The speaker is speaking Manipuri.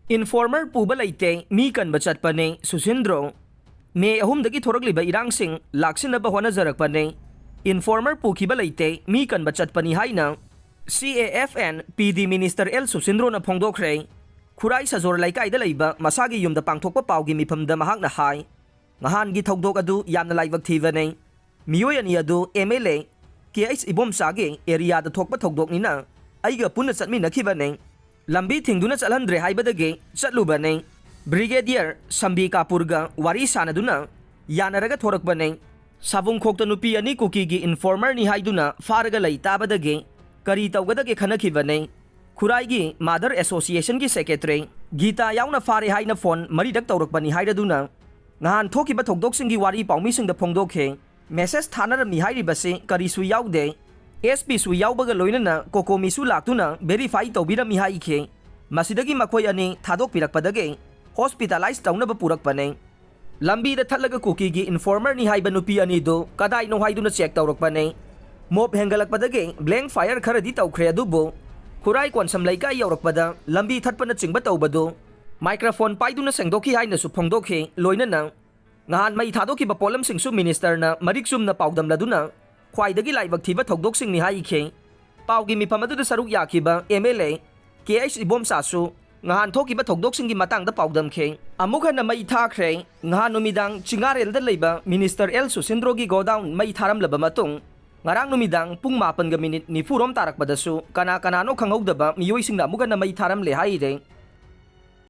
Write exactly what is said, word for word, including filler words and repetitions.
Informer ꯄꯨꯕ ꯂꯩꯇꯦ, ꯃꯤ ꯀꯟꯕ ꯆꯠꯄꯅꯦ, ꯁꯨꯁꯤꯟꯗ꯭ꯔꯣ꯫ ꯃꯦ ꯑꯍꯨꯝꯗꯒꯤ ꯊꯣꯔꯛꯂꯤꯕ ꯏꯔꯥꯡꯁꯤꯡ ꯂꯥꯛꯁꯤꯟꯅꯕ ꯍꯣꯠꯅꯖꯔꯛꯄꯅꯦ꯫ Informer ꯄꯨꯈꯤꯕ ꯂꯩꯇꯦ, ꯃꯤ ꯀꯟꯕ ꯆꯠꯄꯅꯤ ꯍꯥꯏꯅ C A F and P D Minister L ꯁꯨꯁꯤꯟꯗ꯭ꯔꯣꯅ ꯐꯣꯡꯗꯣꯛꯈ꯭ꯔꯦ꯫ ꯈꯨꯔꯥꯏ ꯁꯖꯣꯔ ꯂꯩꯀꯥꯏꯗ ꯂꯩꯕ ꯃꯁꯥꯒꯤ ꯌꯨꯝꯗ ꯄꯥꯡꯊꯣꯛꯄ ꯄꯥꯎꯒꯤ ꯃꯤꯐꯝꯗ ꯃꯍꯥꯛꯅ ꯍꯥꯏ, ꯅꯍꯥꯟꯒꯤ ꯊꯧꯗꯣꯛ ꯑꯗꯨ ꯌꯥꯝꯅ ꯂꯥꯏꯕꯛ ꯊꯤꯕꯅꯦ꯫ ꯃꯤꯑꯣꯏ ꯑꯅꯤ ꯑꯗꯨ M L A K H ꯏꯕꯣꯝꯆꯥꯒꯤ areaꯗ ꯊꯣꯛꯄ ꯊꯧꯗꯣꯛꯅꯤꯅ ꯑꯩꯒ ꯄꯨꯟꯅ ꯆꯠꯃꯤꯟꯅꯈꯤꯕꯅꯦ꯫ ꯂꯝꯕꯤ ꯊꯤꯡꯗꯨꯅ ꯆꯠꯍꯟꯗ꯭ꯔꯦ ꯍꯥꯏꯕꯗꯒꯤ ꯆꯠꯂꯨꯕꯅꯦ꯫ Brigadier ꯁꯝꯕꯤ ꯀꯥꯄꯨꯔꯒ ꯋꯥꯔꯤ ꯁꯥꯟꯅꯗꯨꯅ ꯌꯥꯅꯔꯒ ꯊꯣꯔꯛꯄꯅꯦ꯫ ꯁꯥꯕꯨꯡꯈꯣꯛꯇ ꯅꯨꯄꯤ ꯑꯅꯤ ꯀꯨꯀꯤꯒꯤ informerꯅꯤ ꯍꯥꯏꯗꯨꯅ ꯐꯥꯔꯒ ꯂꯩ ꯇꯥꯕꯗꯒꯤ ꯀꯔꯤ ꯇꯧꯒꯗꯒꯦ ꯈꯟꯅꯈꯤꯕꯅꯦ꯫ ꯈꯨꯔꯥꯏꯒꯤ Mother Associationꯒꯤ secretary ꯒꯤꯇꯥ ꯌꯥꯎꯅ ꯐꯥꯔꯦ ꯍꯥꯏꯅ phone ꯃꯔꯤꯔꯛ ꯇꯧꯔꯛꯄꯅꯤ ꯍꯥꯏꯔꯗꯨꯅ ꯉꯍꯥꯟ ꯊꯣꯛꯈꯤꯕ ꯊꯧꯗꯣꯛꯁꯤꯡꯒꯤ ꯋꯥꯔꯤ ꯄꯥꯎꯃꯤꯁꯤꯡꯗ ꯐꯣꯡꯗꯣꯛꯈꯤ꯫ Message ꯊꯥꯅꯔꯝꯃꯤ ꯍꯥꯏꯔꯤꯕꯁꯤ ꯀꯔꯤꯁꯨ ꯌꯥꯎꯗꯦ꯫ S Pꯁꯨ ꯌꯥꯎꯕꯒ ꯂꯣꯏꯅꯅ COCOMIꯁꯨ ꯂꯥꯛꯇꯨꯅ verify ꯇꯧꯕꯤꯔꯝꯃꯤ ꯍꯥꯏꯈꯤ꯫ ꯃꯁꯤꯗꯒꯤ ꯃꯈꯣꯏ ꯑꯅꯤ ꯊꯥꯗꯣꯛꯄꯤꯔꯛꯄꯗꯒꯤ hospitalize ꯇꯧꯅꯕ ꯄꯨꯔꯛꯄꯅꯦ꯫ ꯂꯝꯕꯤꯗ ꯊꯠꯂꯒ ꯀꯨꯀꯤꯒꯤ informerꯅꯤ ꯍꯥꯏꯕ ꯅꯨꯄꯤ ꯑꯅꯤꯗꯨ ꯀꯗꯥꯏꯅꯣ ꯍꯥꯏꯗꯨꯅ check ꯇꯧꯔꯛꯄꯅꯦ꯫ Mob ꯍꯦꯟꯒꯠꯂꯛꯄꯗꯒꯤ blank fire ꯈꯔꯗꯤ ꯇꯧꯈ꯭ꯔꯦ, ꯑꯗꯨꯕꯨ ꯈꯨꯔꯥꯏ ꯀꯣꯟꯁꯝ ꯂꯩꯀꯥꯏ ꯌꯧꯔꯛꯄꯗ ꯂꯝꯕꯤ ꯊꯠꯄꯅꯆꯤꯡꯕ ꯇꯧꯕꯗꯨ microphone ꯄꯥꯏꯗꯨꯅ ꯁꯦꯡꯗꯣꯛꯈꯤ ꯍꯥꯏꯅꯁꯨ ꯐꯣꯡꯗꯣꯛꯈꯤ꯫ ꯂꯣꯏꯅꯅ ꯉꯍꯥꯟ ꯃꯩ ꯊꯥꯗꯣꯛꯈꯤꯕ ꯄꯣꯠꯂꯝꯁꯤꯡꯁꯨ ministerꯅ ꯃꯔꯤꯛ ꯆꯨꯝꯅ ꯄꯥꯎꯗꯝꯂꯗꯨꯅ ꯈ꯭ꯋꯥꯏꯗꯒꯤ ꯂꯥꯏꯕꯛ ꯊꯤꯕ ꯊꯧꯗꯣꯛꯁꯤꯡꯅꯤ ꯍꯥꯏꯈꯤ꯫ ꯄꯥꯎꯒꯤ ꯃꯤꯐꯝ ꯑꯗꯨꯗ ꯁꯔꯨꯛ ꯌꯥꯈꯤꯕ M L A K H ꯏꯕꯣꯝꯆꯥꯁꯨ ꯉꯍꯥꯟ ꯊꯣꯛꯈꯤꯕ ꯊꯧꯗꯣꯛꯁꯤꯡꯒꯤ ꯃꯇꯥꯡꯗ ꯄꯥꯎꯗꯝꯈꯤ꯫ ꯑꯃꯨꯛ ꯍꯟꯅ ꯃꯩ ꯊꯥꯈ꯭ꯔꯦ꯫ ꯉꯍꯥꯟ ꯅꯨꯃꯤꯗꯥꯡ ꯆꯤꯡꯉꯥꯔꯦꯜꯗ ꯂꯩꯕ minister L ꯁꯨꯁꯤꯟꯗ꯭ꯔꯣꯒꯤ godown ꯃꯩ ꯊꯥꯔꯝꯂꯕ ꯃꯇꯨꯡ, ꯉꯔꯥꯡ ꯅꯨꯃꯤꯗꯥꯡ ꯄꯨꯡ ꯃꯥꯄꯟꯒ minute ꯅꯤꯐꯨ ꯔꯣꯝ ꯇꯥꯔꯛꯄꯗꯁꯨ ꯀꯅꯥ ꯀꯅꯥꯅꯣ ꯈꯪꯍꯧꯗꯕ ꯃꯤꯑꯣꯏꯁꯤꯡꯅ ꯑꯃꯨꯛ ꯍꯟꯅ ꯃꯩ ꯊꯥꯔꯝꯂꯦ ꯍꯥꯏꯔꯦ꯫